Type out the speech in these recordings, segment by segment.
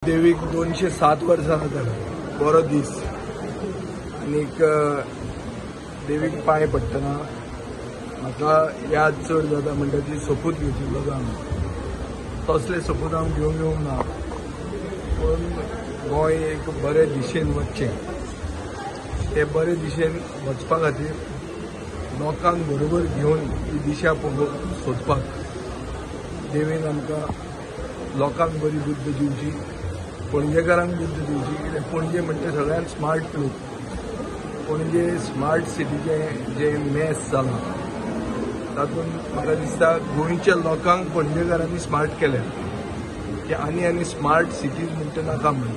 देवीक 207 वर्सां जाता, बरो दीस आनीक देवीक पांय पडटना म्हाका याद चड जाता म्हणटा ती सोपूत घेतिल्लो आमी, तसले सोपूत हांव घेवंक येवंक ना, पूण गोंय एक बरे दिशेन वचचें, ते बरे दिशेन वचपा खातीर लोकांक बरोबर घेवन ही दिशा पळोवंक सोदपाक देवीन आमकां लोकांक बरी बुद्द दिवची, पणजेकारांक बुद्द दिवची. कित्याक पणजे म्हणटा सगळ्यांत स्मार्ट लोक, पणजे स्मार्ट सिटीचें जें मेस जालां तातूंत म्हाका दिसता गोंयच्या लोकांक पणजेकारांनी स्मार्ट केल्या की आनी आनी स्मार्ट सिटीज म्हणटा नाका म्हण.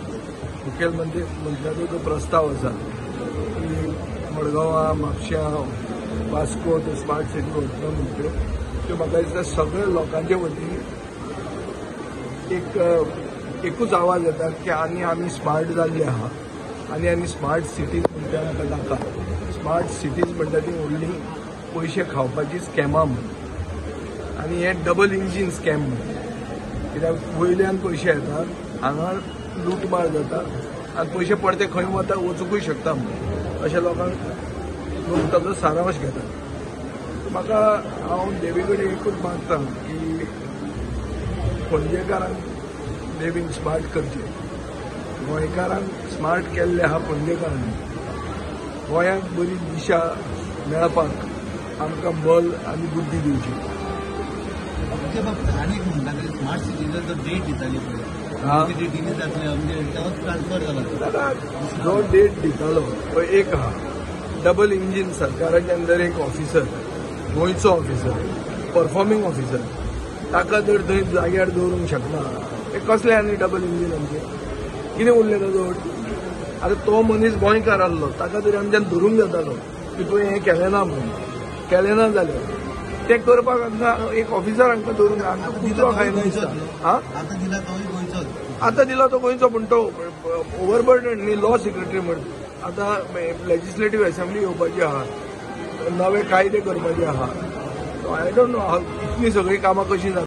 मुखेलमंत्री मंत्र्याचो जो प्रस्ताव आसा की मडगांवां, म्हापश्यां, वास्को त्यो स्मार्ट सिटी वतलो म्हणट्यो, त्यो म्हाका दिसता सगळ्या लोकांचे वतीन एक एकूच आवाज येता की आनी आमी स्मार्ट जाल्ले आहा आनी आनी स्मार्ट सिटीज म्हणटा आमकां नाका. स्मार्ट सिटीज म्हणटा ती व्हडली पयशे खावपाची स्कॅमां म्हण, आनी हें डबल इंजीन स्कॅम म्हण. कित्याक वयल्यान पयशे येतात, हांगा लूटमार जाता आनी पयशे परते खंय वता वचुंकूय शकता म्हण अशें लोकांक लोक ताचो सारांश घेतात. म्हाका हांव देवी कडेन एकूच मागता की पणजेकारांक देवीन स्मार्ट करचें, गोंयकारांक स्मार्ट केल्लें आहा पणजेकारांनी, गोंयांक बरी दिशा मेळपाक आमकां बल आनी बुद्धी दिवची. आनी एक म्हणटा स्मार्ट सिटीचो जो डेट दिताली पळय, डेटीनी जातले म्हणजे तोच ट्रान्सफर जाला. जो डेट दितालो तो एक आहा, डबल इंजीन सरकाराच्या अंदर एक ऑफिसर, गोंयचो ऑफिसर, परफॉर्मिंग ऑफिसर, ताका जर थंय जाग्यार दवरूंक शकना ते कसलें आनी डबल इंजीन आमचें कितें उरलें ताजो? आतां तो मनीस गोंयकार आसलो, ताका तरी आमच्यान धरूंक जातालो की तुवें हें केलें ना म्हणून, केलें ना जाल्यार तें करपाक आमकां एक ऑफिसर हांकां दवरूंक जाय. आमकां कुत्रो खायना दिसता. आतां दिला तो गोंयचो, पूण तो ओवरबर्डन न्ही लॉ सेक्रेटरी म्हण. आतां लेजिस्लेटीव असेंब्ली येवपाची आहा, नवे कायदे करपाचे आहा, I don't know इतलीं सगळीं कामां कशीं जाता.